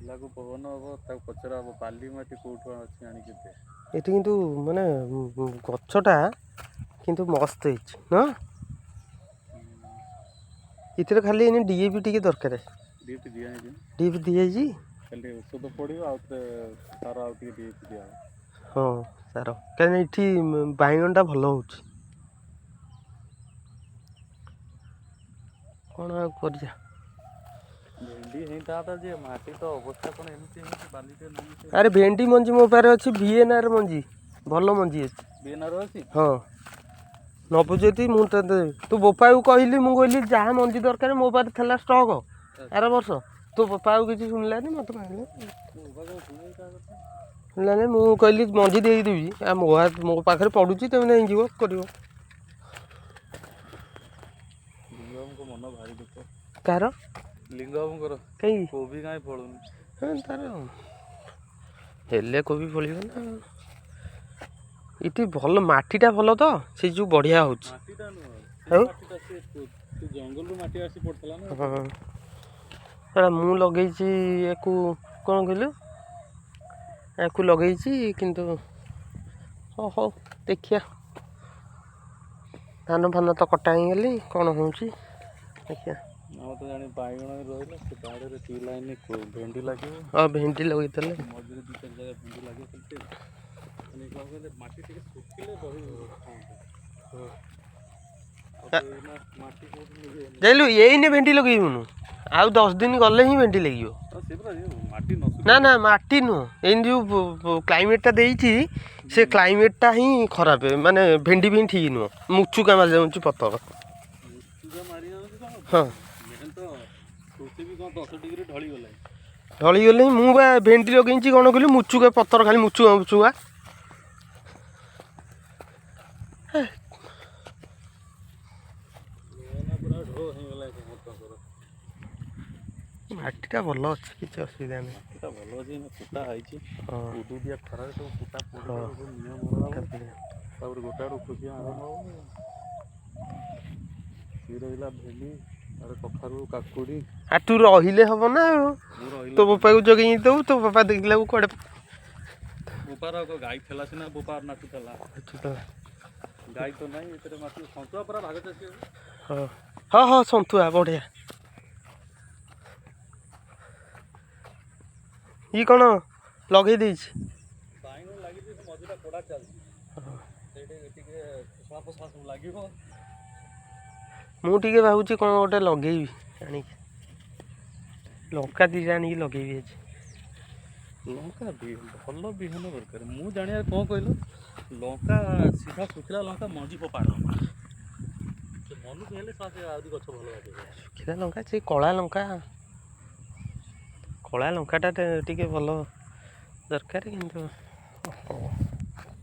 ପିଲାକୁ ପବନ ହବ, ତାକୁ ପଚରା ହବ ବାଲି ମାଟି କୋଉଠୁ ଅଛି ଆଣିକି ଦେ। ଏଠି କିନ୍ତୁ ମାନେ ଗଛଟା କିନ୍ତୁ ମସ୍ତ ହେଇଛି ନା? ଏଥିରେ ଖାଲି ଏଇନେ ଡିଏପି ଟିକେ ଦରକାର। ଡିଏପି ଦିଆ ହେଇଛି। ଡିଏପି ଦିଆହେଇଛି। ଖାଲି ଔଷଧ ପଡ଼ିବ, ଆଉ ଥରେ ସାର, ଆଉ ଟିକେ ଡିଏପି ଦିଆହବ। ହଁ, ସାର, କାହିଁକିନା ଏଠି ବାଇଗଣଟା ଭଲ ହେଉଛି। କ'ଣ ଆଉ କରିବା? ଭେଣ୍ଡି ହେଇଥାନ୍ତା ଯେ ମାଟି ତ ଅବସ୍ଥା କ'ଣ ଏମିତି ହେଇଛି, ବାଲି ଟିକେ ନ ମିଶେଇଲେ। ଆରେ, ଭେଣ୍ଡି ମଞ୍ଜି ମୋ ପାଖରେ ଅଛି, ଭିଏନ୍ଆର୍ ମଞ୍ଜି, ଭଲ ମଞ୍ଜି ଅଛି। ବିଏନ୍ଆର୍ ଅଛି? ହଁ, ନବୁ ଯଦି ମୁଁ ତତେ, ତୋ ବୋପାକୁ କହିଲି, ମୁଁ କହିଲି ଯାହା ମଞ୍ଜି ଦରକାର ମୋ ପାଖରେ ଥିଲା ଷ୍ଟକ୍ ଆର ବର୍ଷ। ତୋ ବୋପା ଆଉ କିଛି ଶୁଣିଲାନି, ମୋତେ ମାଗିଲେ। ମୋ ବୋପା କଣ ଶୁଣିବେ କାହା କଥା? ଶୁଣିଲାନି। ମୁଁ କହିଲି ମଞ୍ଜି ଦେଇଦେବି, ଆଉ ମୋ ପାଖରେ ପଡ଼ୁଛି, ତମେ ନେଇଯିବ କରିବ। ଲିଙ୍ଗବାବୁଙ୍କ ମନ ଭାରି ଦୁଃଖ। କାହାର? ଲିଙ୍ଗବାବୁଙ୍କର। କାହିଁକି? କୋବି କାହିଁ ଫଳୁନି। ହଁ, ତାର ହେଲେ କୋବି ଫଳିବ ନା। ଏଠି ଭଲ ମାଟିଟା ଭଲ ତ, ସେ ଯୋଉ ବଢ଼ିଆ ହେଉଛି। ମାଟିଟା ନୁହଁ ସେ ଆଉ? ମାଟିଟା ସେ ଜଙ୍ଗଲରୁ ମାଟି ଆସି ପଡିଥିଲା ନା। ହଁ, ସେଟା ମୁଁ ଲଗେଇଛି। ୟାକୁ କ'ଣ କହିଲୁ, ୟାକୁ ଲଗେଇଛି କିନ୍ତୁ। ହଉ ହଉ, ଦେଖିବା। ଧାନ ଫାନ ତ କଟା ହେଇଗଲି, କ'ଣ ହେଉଛି ଦେଖିବା। ଆମର ତ ଜାଣି ବାଇଗଣ ବି ରହିଲା, ସେ ବାଡ଼ିରେ ଦି ଲାଇନ୍ ଭେଣ୍ଡି ଲାଗିବ। ହଁ, ଭେଣ୍ଡି ଲଗେଇଦେଲେ। ମଝିରେ ଦି ଚାରି ଜାଗା ଭେଣ୍ଡି ଲାଗିବ। ଖାଲି ଟିକେ ମାନେ କ'ଣ କହିଲେ, ମାଟି ଟିକେ ଶୁଖିଲେ ବହି ଖାଆନ୍ତା। ଆଉ ତ ଏଇନା ମାଟି କୋଉଠି ମିଳିବନି। ଯାଇଲୁ, ଏଇନେ ଭେଣ୍ଡି ଲଗେଇବୁନୁ, ଆଉ 10 ଦିନ ଗଲେ ହିଁ ଭେଣ୍ଡି ଲାଗିବ। ଆଉ ସେ ପୁରା ଇଏ ମାଟି ନ ନା। ଶୁଖିଲେ। ନା, ମାଟି ନୁହଁ, ଏଇନେ ଯେଉଁ କ୍ଲାଇମେଟ୍ଟା ଦେଇଛି, ସେ କ୍ଲାଇମେଟ୍ଟା ହିଁ ଖରାପ। ମାନେ ଭେଣ୍ଡି ବି ଠିକ୍ ନୁହଁ, ମୁଚୁକା ମାରି ଯାଉଛି ପତର। ମୁଚୁକା ମାରି ଯାଉଛି କଣ? ହଁ। ମେନ୍ ତ ପୃଥିବୀ କ'ଣ 10 ଡିଗ୍ରୀ ଢଳି ଗଲାଣି। ଢଳିଗଲେ। ମୁଁ ବା ଭେଣ୍ଡି ଲଗେଇଛି, କ'ଣ କହିଲୁ, ମୁଚୁକା ପତର, ଖାଲି ମୁଚୁକା ମୁଚୁକା। ଏଇନା ପୁରା ଢୋ ହେଇଗଲା ସମସ୍ତଙ୍କର। ମାଟିଟା ଭଲ ଅଛି, କିଛି ଅସୁବିଧା ନାହିଁ। ମାଟିଟା ଭଲ ଅଛି, ଏଇନା କୁଟା ହେଇଛି। ଉଦୁଉଦିଆ ଖରାରେ ସବୁ କୁଟା ପୋଡ଼ି ସବୁ ନିଆଁ ମରା ହବ। ତାପରେ ଗୋଟେ ଆଡ଼ୁ ଖୁସି ଆରମ୍ଭ ହବ। ସିଏ ରହିଲା ଭେଣ୍ଡି, ତାପରେ କଖାରୁ, କାକୁଡ଼ି। ଆଉ ତୁ ରହିଲେ ହବ ନା ଆଉ। ମୁଁ ରହିଲେ ତୋ ବୋପାକୁ ଜଗେଇ ଦବୁ, ତୋ ବାପା ଦେଖିଲାକୁ କୁଆଡ଼େ। ବୋପାର ଗାଈ ଥିଲା ସିନା, ବୋପା ନାଚୁଥିଲା। ଗାଈ ତ ନାହିଁ। ଏଥିରେ ମାଟି ସନ୍ତୁଆ ପୁରା ଭାଗ ଚାଷୀ ହେବ। ହଁ ହଁ, ସନ୍ତୁଆ ବଢ଼ିଆ। ଇଏ କ'ଣ ଲଗେଇ ଦେଇଛି? ବାଇଗଣ ଲାଗିଛି, ସେ ମଝିଟା କୋଡ଼ା ଚାଲିଛି, ସେଇଠି ଟିକେ ଖସଣା ଫସଣା ସବୁ ଲାଗିବ। ମୁଁ ଟିକେ ଭାବୁଛି କ'ଣ ଗୋଟେ ଲଗେଇବି ଆଣିକି, ଲଙ୍କା 2ଟା ଆଣିକି ଲଗେଇବି ଆଜି। ଲଙ୍କା ଭଲ ବିହନ ଦରକାର। ମୁଁ ଜାଣିବାରେ କ'ଣ କହିଲ, ଲଙ୍କା ସିଧା ଶୁଖିଲା ଲଙ୍କା ମଞ୍ଜି ଫୋପାଡ଼, ସେ ମନକୁ ହେଲେ ସେ ଆହୁରି ଗଛ ଭଲ ବାଜିବ। ଶୁଖିଲା ଲଙ୍କା, ସେ କଳା ଲଙ୍କା, କଳା ଲଙ୍କାଟା ଟିକେ ଭଲ ଦରକାର କିନ୍ତୁ। ଓହୋ।